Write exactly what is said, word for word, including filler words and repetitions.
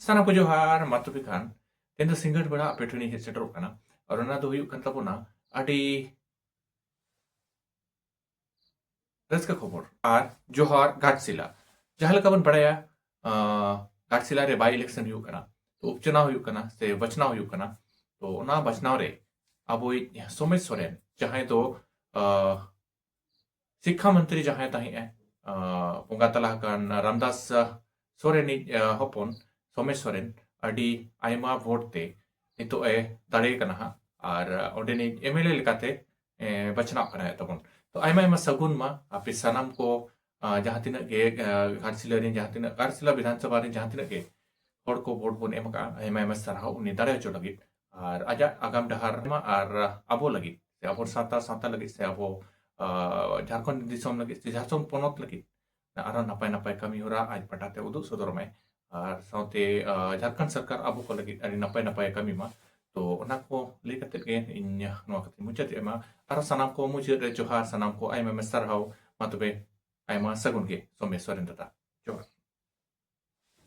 ᱥᱟᱱᱟᱢ ᱠᱚ ᱡᱚᱦᱟᱨ᱾ ᱢᱟ ᱛᱚᱵᱮ ᱠᱷᱟᱱ ᱛᱮᱦᱮᱧ ᱫᱚ ᱥᱤᱸᱜᱟᱹᱲ ᱵᱮᱲᱟ ᱟᱯᱮ ᱴᱷᱮᱱᱤᱧ ᱦᱮᱡ ᱥᱮᱴᱮᱨᱚᱜ ᱠᱟᱱᱟ᱾ ᱟᱨ ᱚᱱᱟ ᱫᱚ ᱦᱩᱭᱩᱜ ᱠᱟᱱ ᱛᱟᱵᱚᱱᱟ ᱟᱹᱰᱤ ᱨᱟᱹᱥᱠᱟᱹ ᱠᱷᱚᱵᱚᱨ᱾ ᱟᱨ ᱡᱚᱦᱟᱨ ᱜᱷᱟᱴᱥᱤᱞᱟ᱾ ᱡᱟᱦᱟᱸ ᱞᱮᱠᱟ ᱵᱚᱱ ᱵᱟᱲᱟᱭᱟ, ᱟᱸ, ᱜᱷᱟᱴᱥᱤᱞᱟ ᱨᱮ by election ᱦᱩᱭᱩᱜ ᱠᱟᱱᱟ, ᱛᱚ ᱩᱯᱪᱟᱱᱟᱣ ᱦᱩᱭᱩᱜ ᱠᱟᱱᱟ ᱥᱮ ᱵᱟᱪᱷᱱᱟᱣ ᱦᱩᱭᱩᱜ ᱠᱟᱱᱟ᱾ ᱛᱚ ᱚᱱᱟ ᱵᱟᱪᱷᱱᱟᱣ ᱨᱮ ᱟᱵᱚᱭᱤᱡ ᱥᱳᱢᱮᱥ ᱥᱚᱨᱮᱱ, ᱡᱟᱦᱟᱸᱭ ᱫᱚ, ᱟᱸ, ᱥᱤᱠᱠᱷᱟ ᱢᱚᱱᱛᱨᱤ ᱡᱟᱦᱟᱸᱭ ᱛᱟᱦᱮᱸᱜᱼᱟᱭ, ᱟᱸ, ᱵᱚᱸᱜᱟ ᱛᱟᱞᱟ ᱟᱠᱟᱱ ᱨᱟᱢᱫᱟᱥ, ᱟᱸ, ᱥᱚᱨᱮᱱᱤᱡ, ᱟᱸ, ᱦᱚᱯᱚᱱ ᱥᱳᱢᱮᱥ ᱥᱚᱨᱮᱱ ᱟᱹᱰᱤ ᱟᱭᱢᱟ ᱵᱷᱳᱴ ᱛᱮ ᱱᱤᱛᱚᱜ ᱮ ᱫᱟᱲᱮ ᱠᱟᱱᱟ ᱦᱟᱸᱜ᱾ ᱟᱨ, ᱟᱸ, ᱚᱸᱰᱮᱱᱤᱡ MLA ᱞᱮᱠᱟᱛᱮ, ᱮᱸ, ᱵᱟᱪᱷᱱᱟᱣ ᱠᱟᱱᱟᱭ ᱛᱟᱵᱚᱱ᱾ ᱛᱚ ᱟᱭᱢᱟ ᱟᱭᱢᱟ ᱥᱟᱹᱜᱩᱱ ᱢᱟ ᱟᱯᱮ ᱥᱟᱱᱟᱢ ᱠᱚ, ᱟᱸ, ᱡᱟᱦᱟᱸ ᱛᱤᱱᱟᱹᱜ ᱜᱮ, ᱟᱸ, ᱜᱷᱟᱴᱥᱤᱞᱟᱹ ᱨᱮᱱ ᱡᱟᱦᱟᱸ ᱛᱤᱱᱟᱹᱜ, ᱜᱷᱟᱴᱥᱤᱞᱟᱹ ᱵᱤᱫᱷᱟᱱ ᱥᱚᱵᱷᱟ ᱨᱮᱱ ᱡᱟᱦᱟᱸ ᱛᱤᱱᱟᱹᱜ ᱜᱮ ᱦᱚᱲ ᱠᱚ ᱵᱷᱳᱴ ᱵᱚᱱ ᱮᱢ ᱟᱠᱟᱫᱼᱟ, ᱟᱭᱢᱟ ᱟᱭᱢᱟ ᱥᱟᱨᱦᱟᱣ ᱩᱱᱤ ᱫᱟᱲᱮ ᱦᱚᱪᱚ ᱞᱟᱹᱜᱤᱫ᱾ ᱟᱨ ᱟᱡᱟᱜ ᱟᱜᱟᱢ ᱰᱟᱦᱟᱨ ᱢᱟ ᱟᱨ ᱟᱵᱚ ᱞᱟᱹᱜᱤᱫ, ᱥᱮ ᱟᱵᱚ ᱥᱟᱱᱛᱟᱲ ᱥᱟᱶᱛᱟ ᱞᱟᱹᱜᱤᱫ, ᱥᱮ ᱟᱵᱚ, ᱟᱸ, ᱡᱷᱟᱲᱠᱷᱚᱸᱰ ᱫᱤᱥᱚᱢ ᱞᱟᱹᱜᱤᱫ, ᱥᱮ ᱡᱷᱟᱲᱠᱷᱚᱸᱰ ᱯᱚᱱᱚᱛ ᱞᱟᱹᱜᱤᱫ ᱟᱨᱦᱚᱸ ᱱᱟᱯᱟᱭ ᱱᱟᱯᱟᱭ ᱠᱟᱹᱢᱤ ᱦᱚᱨᱟ ᱟᱡ ᱯᱟᱦᱴᱟ ᱛᱮ ᱩᱫᱩᱜ ᱥᱚᱫᱚᱨ ᱢᱟᱭ᱾ ᱟᱨ ᱥᱟᱶᱛᱮ, ᱟᱸ, ᱡᱷᱟᱲᱠᱷᱚᱸᱰ ᱥᱚᱨᱠᱟᱨ ᱟᱵᱚ ᱠᱚ ᱞᱟᱹᱜᱤᱫ ᱟᱹᱰᱤ ᱱᱟᱯᱟᱭ ᱱᱟᱯᱟᱭ ᱠᱟᱹᱢᱤ ᱢᱟ᱾ ᱛᱚ ᱚᱱᱟ ᱠᱚ ᱞᱟᱹᱭ ᱠᱟᱛᱮᱫ ᱜᱮ ᱤᱧ ᱱᱚᱣᱟ ᱠᱟᱛᱷᱟᱧ ᱢᱩᱪᱟᱹᱫ ᱮᱫ ᱢᱟ᱾ ᱟᱨᱦᱚᱸ ᱥᱟᱱᱟᱢ ᱠᱚ ᱢᱩᱪᱟᱹᱫ ᱨᱮ ᱡᱚᱦᱟᱨ, ᱥᱟᱱᱟᱢ ᱠᱚ ᱟᱭᱢᱟ ᱟᱭᱢᱟ ᱥᱟᱨᱦᱟᱣ᱾ ᱢᱟ ᱛᱚᱵᱮ ᱟᱭᱢᱟ ᱥᱟᱹᱜᱩᱱ ᱜᱮ ᱥᱳᱢᱮᱥ ᱥᱚᱨᱮᱱ ᱫᱟᱫᱟ᱾